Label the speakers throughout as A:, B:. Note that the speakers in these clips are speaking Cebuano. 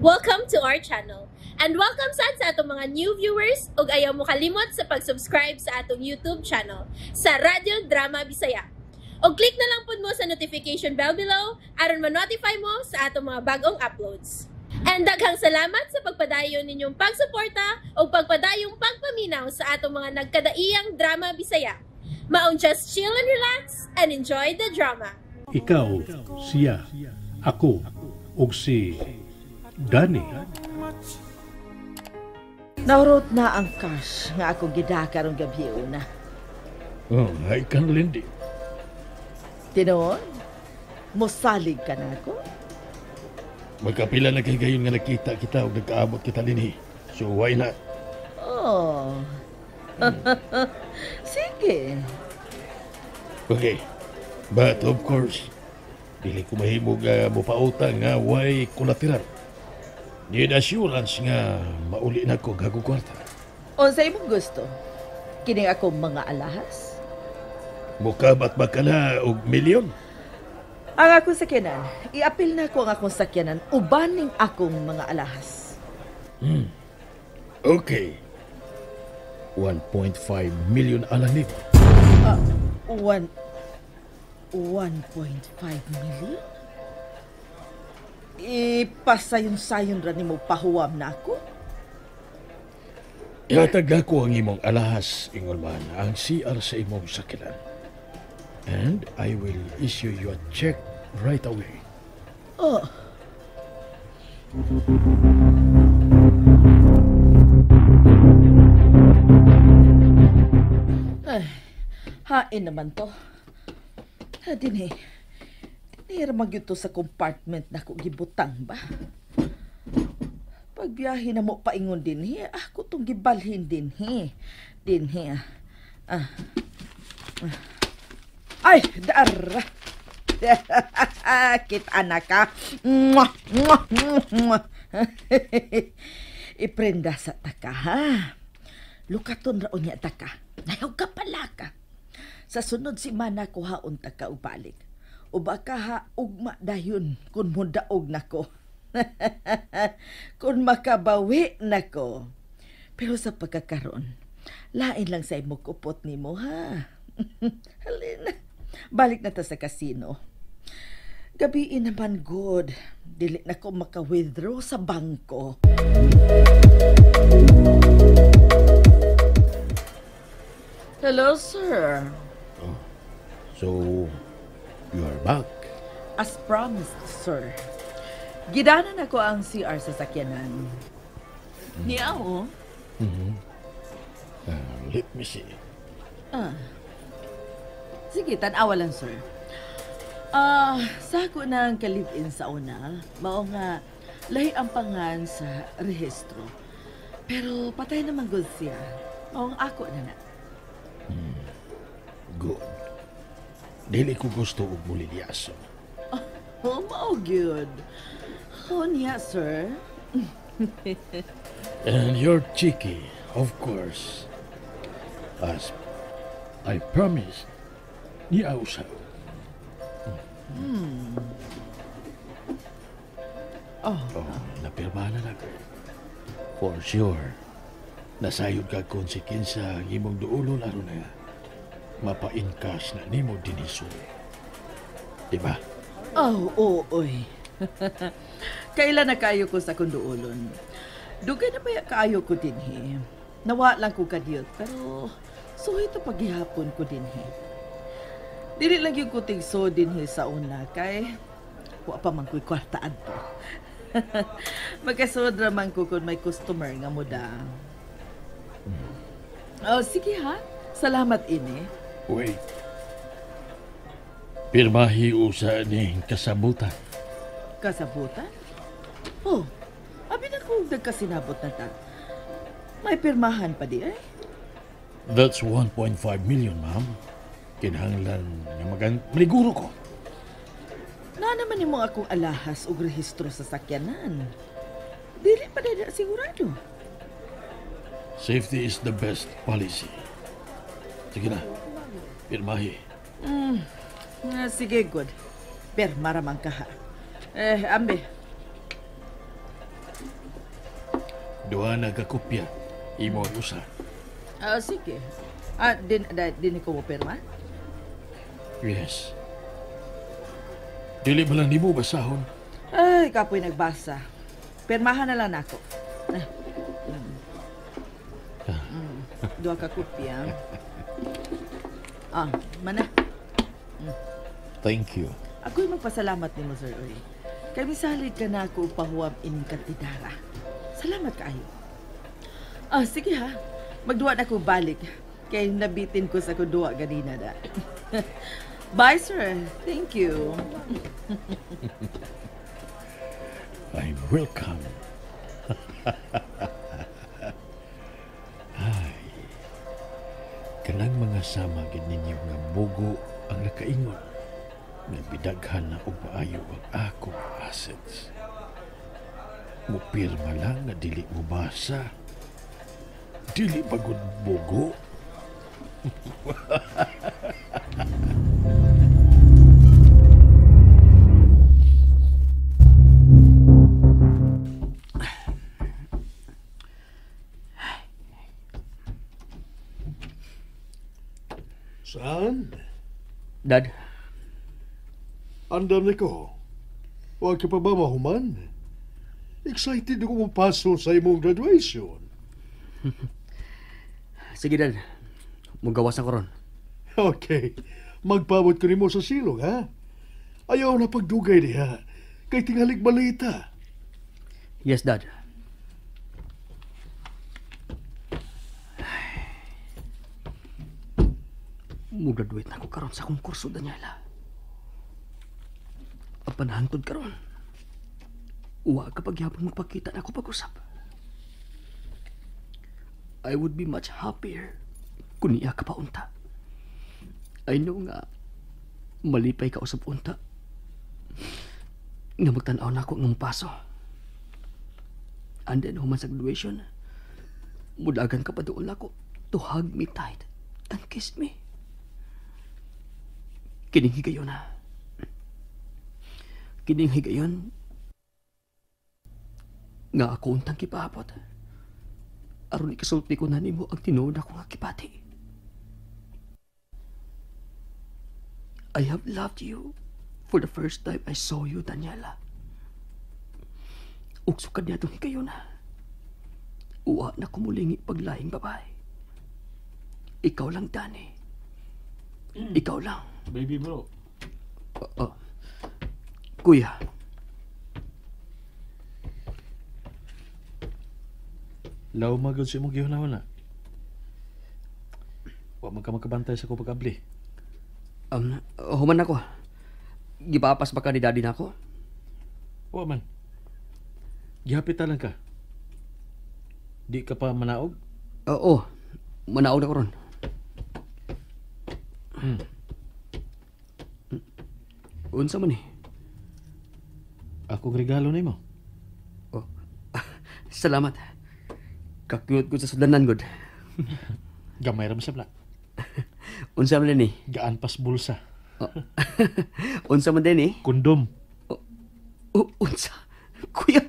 A: Welcome to our channel. And welcome sad sa atong mga new viewers ug ayaw mo kalimot sa pag-subscribe sa atong YouTube channel sa Radyo Drama Bisaya. Og click na lang pud mo sa notification bell below aron ma-notify mo sa atong mga bagong uploads. And daghang salamat sa pagpadayon ninyong pagsuporta ug pagpadayong pagpaminaw sa atong mga nagkadaiyang drama Bisaya. Maong just chill and relax and enjoy the drama.
B: Ikaw, siya, ako, ug si Danny.
C: Naurot na ang cash nga ako gida karong gabi una.
B: Oh, ay kan Lindy.
C: Tinuod? Mosalig ka na ako?
B: Magkapila na kay gayon nga nakita kita ug nagkaabot kita dinhi. So why not?
C: Oh. Sige.
B: Okay. But of course, dili ko mahimog mopautang nga way collateral. Need assurance nga mauli na ko gagong kwarta.
C: Unsa imong gusto? Kining akong mga alahas?
B: Mukabat ba ka na og milyon?
C: Ang akong sakyanan, iapil na ko ang akong sakyanan uban ning akong mga alahas.
B: Okay. 1.5 million alang nimo.
C: 1.5 million? Ipasayon-sayon ra nimo pahuwam na ako?
B: Ihatag ako ang imong alahas, ingon man, ang CR sa imong sakyanan. And I will issue you a check right away.
C: Oh. Ay, hain naman to. Ha, dinhi. Dinhi ra magyud to sa compartment na ko gibutang ba? Pagbiyahe na mo paingon dinhi, ako tong gibalhin dinhi. Dinhi ah. Ah. Ah. Ay, dara. Kita na ka. Mwah, mwah, mwah. Iprenda sa taka, ha? Lukaton ra unya taka. Nayaw ka pala ka. Sa sunod si mana kuhaon taka og balik. O baka ha ugma dayon kun mudaog nako. Kun makabawi nako. Pero sa pagkakaron, lain lang sa imong kupot nimo, ha? Halina. Balik na ta sa kasino. Gabiin naman good. Dili na ko maka-withdraw sa bangko. Hello, sir.
B: Oh, so, you are back.
C: As promised, sir. Gidanan ako ang CR sa sakyanan. Niya, oh.
B: Let me see.
C: Ah. Sige, tan-awa lang, sir. Sako na ang ka-live-in sa una. Mao nga, lahi ang pangan sa rehistro. Pero patay naman good siya. Mao ang ako na na.
B: Good. Dili ko gusto og mulilyaso.
C: Oh, mao gyud. Oh, niya, sir.
B: And you're cheeky, of course. As I promised, niya usab.
C: Oh.
B: Oh, napirma na na ko. For sure. Nasayod ka konsekwensya ang imong duolon aron na mapa-encash na nimo dinhi. Diba?
C: Oh, oo, oy. Kailan na kayo ko sa kunduolon? Dugay na ba kaayo ko dinhi? Nawa lang ko kadiyot, pero suhito paghihapon ko dinhi. Dili lang yung kutigso dinhi sa una kay wa pa man ko'y kwarta adto. Magkasod ra man ko kung may customer nga muda. Oh, sige ha. Salamat ini.
B: Wait. Pirmahi usa ning kasabutan.
C: Kasabutan? Oh, abi na kung nagkasinabot na ta. May pirmahan pa di ay.
B: That's 1.5 million, ma'am. Kinahanglan nga magan maliguro ko.
C: Na naman nimo akong alahas og rehistro sa sakyanan. Dili pa na sigurado.
B: Safety is the best policy. Sige na. Pirmahi.
C: Sige, good. Pirma ra man ka ha. Eh, ambe.
B: Duha na ka kopya. Imo ang usa.
C: Sige. Din ko mo pirma?
B: Yes. Dili ba lang nimo basahon?
C: Ay, kapoy nagbasa. Pirmahan na lang nako. Duha ka kopya. Mana.
B: Thank you.
C: Ako'y magpasalamat nimo, Sir Uy. Kay misalig ka na ako pahuwam ining kantidara. Salamat kaayo. Sige ha. Magduwa na ko balik. Kay nabitin ko sa kuduwa ganina da. Bye, sir. Thank you.
B: I'm welcome. Ay. Kanang mga sama gid ninyo nga bugo ang nakaingon. Nga bidaghan na og maayo ang akong assets. Mupirma lang nga dili mo basa. Dili bagod bugo.
D: Saan?
E: Dad?
D: Andam ni ko. Huwag ka pa ba mahuman? Excited ako mapaso sa imong graduation.
E: Sige, Dad. Mugawas na ko ron.
D: Okay. Magpabot ko nimo sa silong, ha? Ayaw na pagdugay niya. Kay tingalig balita.
E: Yes, Dad. Mugraduate na ko karon sa akong kurso, Daniela. Apan hantod karon. Uwa ka pagyapon magpakita na ako pag-usap. I would be much happier kung niya ka pa unta. I know nga, malipay ka usap unta. Nga magtan-aw na ako ng paso. And then, human sa graduation, mudagan ka pa doon ako to hug me tight and kiss me. Kining higayon na. Kining higayon nga ako untang kipaabot. Aron ikasulti ko na nimo ang tinuod ako nga kipati. I have loved you for the first time I saw you, Daniela. Ugsukad niya itong higayon na. Uwa na kumulingi paglaing babae. Ikaw lang, Danny. Ikaw lang.
B: Baby bro.
E: Kuya.
B: Law magod sa imong gihunahuna. Wa man ka makabantay sa ko pag-abli.
E: Human ako. Gipapas ba ka ni daddy nako?
B: Wa man. Gihapitan lang ka. Di ka pa manaog?
E: Oo. Manaog na ko ron. Unsa man eh?
B: Akong regalo nimo.
E: Oh. Salamat. Kakuyot ko sa sudanan, god.
B: Gamay ra man sab na.
E: Unsa man din eh?
B: Gaan pas bulsa.
E: Oh. Unsa man din eh?
B: Kondom.
E: Oh, unsa? Kuya.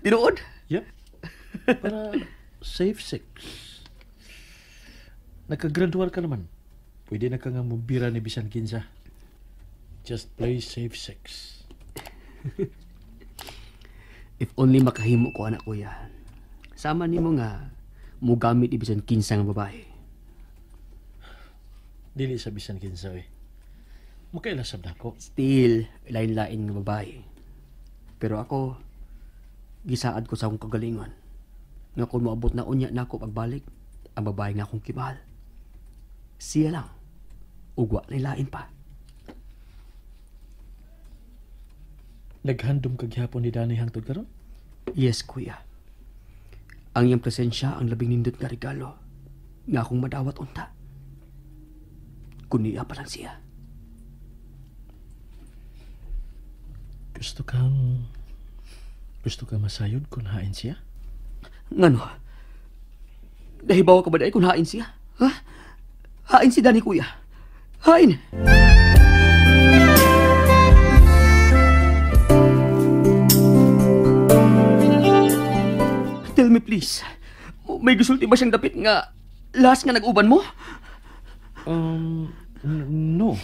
E: Tinuod?
B: Yep. Para safe sex. Nakagradual ka naman. Pwede na ka nga mubira ni bisan kinsa. Just play safe sex.
E: If only makahimo ko, anak kuya. Sama nimo nga mugamit ibisan kinsa nga babae.
B: Dili sa bisan kinsa eh. Makaila sab nako.
E: Still, lain-lain nga babae. Pero ako, gisaad ko sa akong kagalingon. Nga kung moabot na unya nako pagbalik, ang babae nga akong kibahal. Siya lang. Ugwa na lain pa.
B: Naghandom ka gihapon ni Danny hangtod karon?
E: Yes, kuya. Ang iyang presensya ang labing nindot nga regalo nga akong madawat unta. Kuniya pa lang siya.
B: Gusto kang masayod kung hain siya?
E: Ngano? Nahibaw ka ba dahil kung hain siya? Ha? Hain si Danny, kuya. Hain! Please, may gusulti ba siyang dapit nga last nga nag-uban mo?
B: No.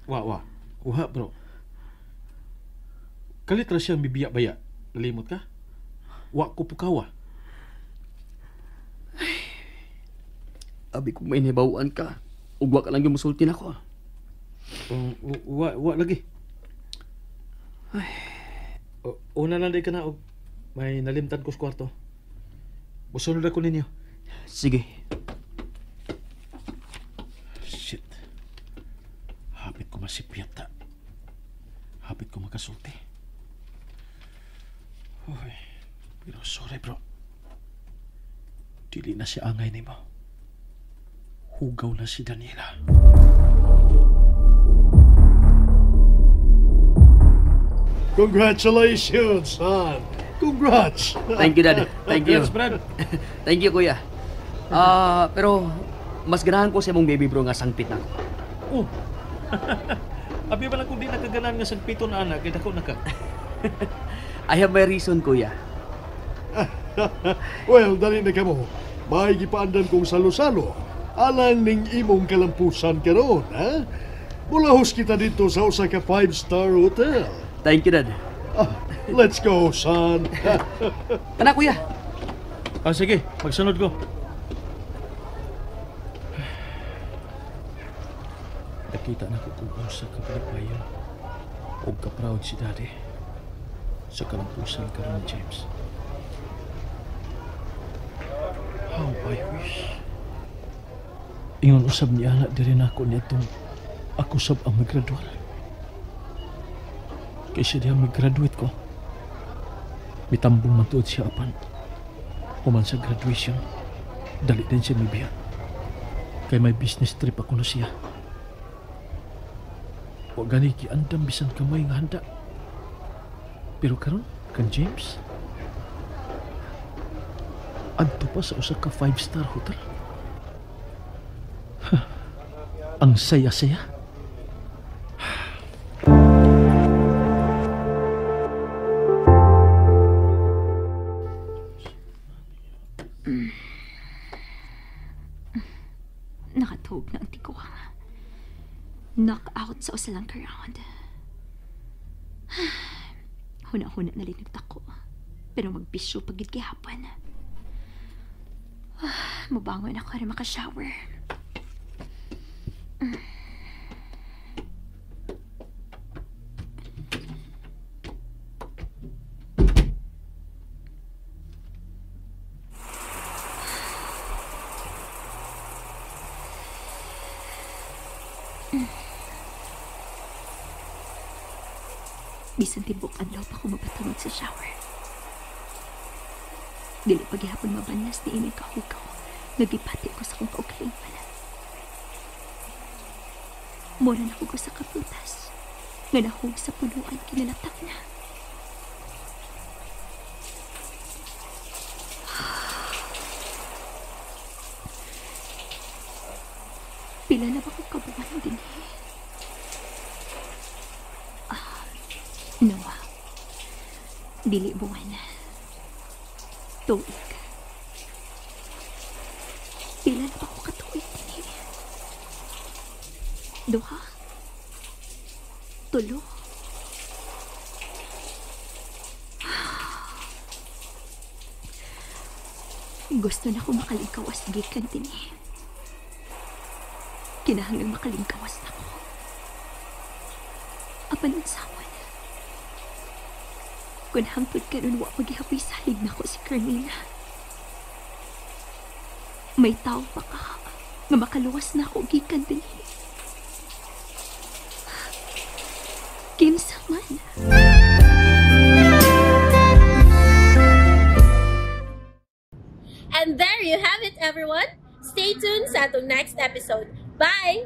B: Wa. Wa, bro. Kalit ra siyang bibiya-baya. Nalimot ka? Wa ko pukawa.
E: Abi kung may nahibawaan ka, ugwa ka lang yung musulti na ko.
B: Wa lagi. Ay. Una lang di ka na, may nalimtan ko sa kwarto. Musunod ako ninyo.
E: Sige.
B: Shit. Hapit ko masipyat ta. Hapit ko makasulti. Uy, pero sorry bro. Dili na siya angay nimo. Hugaw na si Daniela.
D: Congratulations, son. Congrats.
E: Thank you, Dad. Thank you.
B: Congrats, Brad.
E: Thank you, Kuya. Pero mas ganahan ko sa imong baby bro nga sangpit na ako.
B: Oh. Abi ba lang kung di nakaganan nga sangpiton na anak, kaya dako na ka.
E: I have my reason, Kuya.
D: Well, dali na ka mo. May gipaandan kong salo-salo. Alang ning imong kalampusan karon, ha? Mulahos kita dito sa usa ka 5-star hotel.
E: Thank you, Dad.
D: Let's go, son.
E: Tana, Kuya.
B: Sige, magsunod ko. Nakita na ko kung unsa ka palipayon o ka-proud si Daddy sa kalampusan karon ni James. How I wish. Ingon usab ni anak diri nako niadtong ako sab ang mag-graduate. Kaysa diha mag-graduate ko, mitambong man tuod siya apan. Human sa graduation, dali din siya mibiya. Kay may business trip ako na siya. Wa gani giandam bisan kamay nga handa. Pero karon kan James, adto pa sa usa ka 5-star hotel. Huh. Ang saya-saya.
F: Nakatog na ang tikuha. Knockout sa usalang ka-round. Huna-huna na rin nagtako. Pero magbisyo pagid gihapon. Mubangon ako rin makashower. Bisan tibok adlaw pa ko mapatawag sa shower. Dili paghihapon mabanlas ni imay kahugaw. Nagipati ko sa kong kaugalingon. Mura na ko sa kaputas. Nga nahog sa punuan kinalatak na. Pila na ba kong kabuan din eh? No. Dili buwan. Tuig. Pila na ba ko katuig din eh? Duha? Tulo? Gusto na ko makalingkawas gikan din eh. Kinahanglan makalingkawas na ko. Apan unsawan. Kung hangtod karon wa maghihapoy salig na ko si Carmina. May tao pa ka nga makaluwas na ako gikan din eh. Kinsa man.
A: And there you have it, everyone. Stay tuned sa atong next episode. Bye!